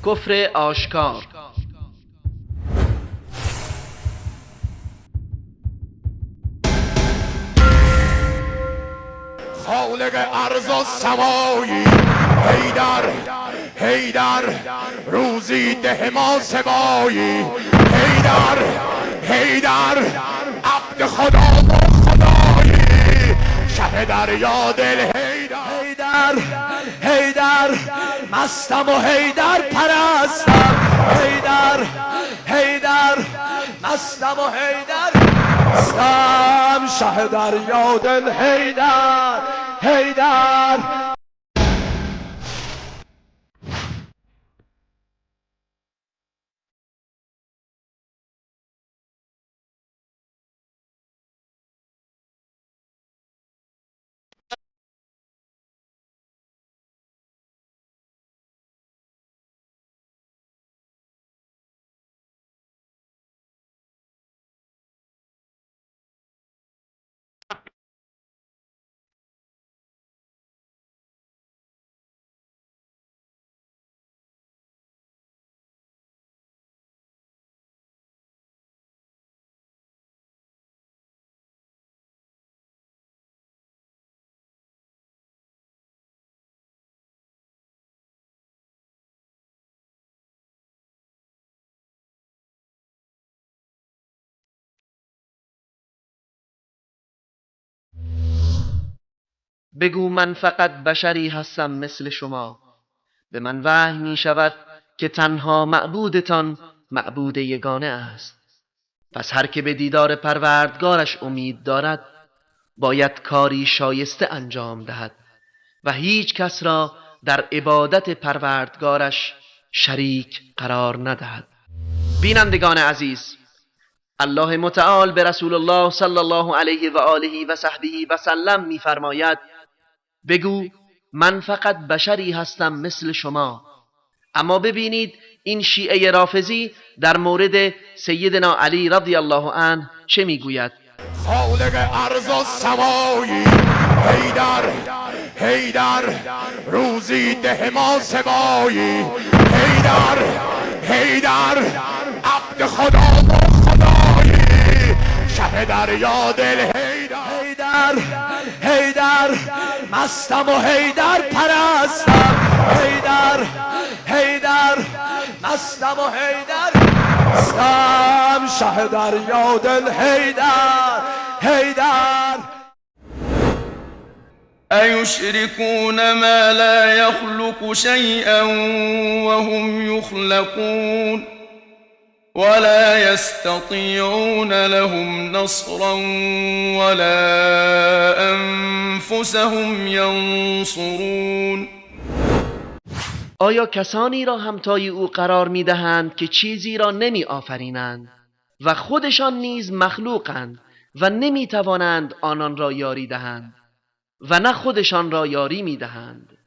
کفر آشکار. خالق ارض و سمایی، حیدر حیدر روزی ده ما سبایی، حیدر حیدر عبد خدا و خدایی، شه دریا دل حیدر حیدر حیدر مستم و حیدر پرستم، حیدر حیدر مستم و حیدر پرستم، شه دریا دل حیدر حیدر. بگو من فقط بشری هستم مثل شما، به من وحی می شود که تنها معبودتان معبود یگانه است. پس هر که به دیدار پروردگارش امید دارد باید کاری شایسته انجام دهد و هیچ کس را در عبادت پروردگارش شریک قرار ندهد. بینندگان عزیز، الله متعال به رسول الله صلی الله علیه و آله و صحبه و سلم می‌فرماید: بگو من فقط بشری هستم مثل شما. اما ببینید این شیعه رافضی در مورد سیدنا علی رضی الله عنه چه میگوید: خالق ارض و سمایی، حیدر حیدر روزی ده ما سبایی، حیدر حیدر عبد خدا و خدایی، شه دریا دل حیدر حیدر حیدر مستم و حیدر پرستم، حیدر حیدر مستم و حیدر پرستم، شه دریا دل حیدر حیدر. أيشركون ما لا يخلق شيئا وهم يخلقون ولا يستطيعون لهم نصرا ولا أنفسهم ينصرون. آیا کسانی را همتای او قرار می دهند که چیزی را نمی آفرینند و خودشان نیز مخلوقند و نمی توانند آنان را یاری دهند و نه خودشان را یاری می دهند؟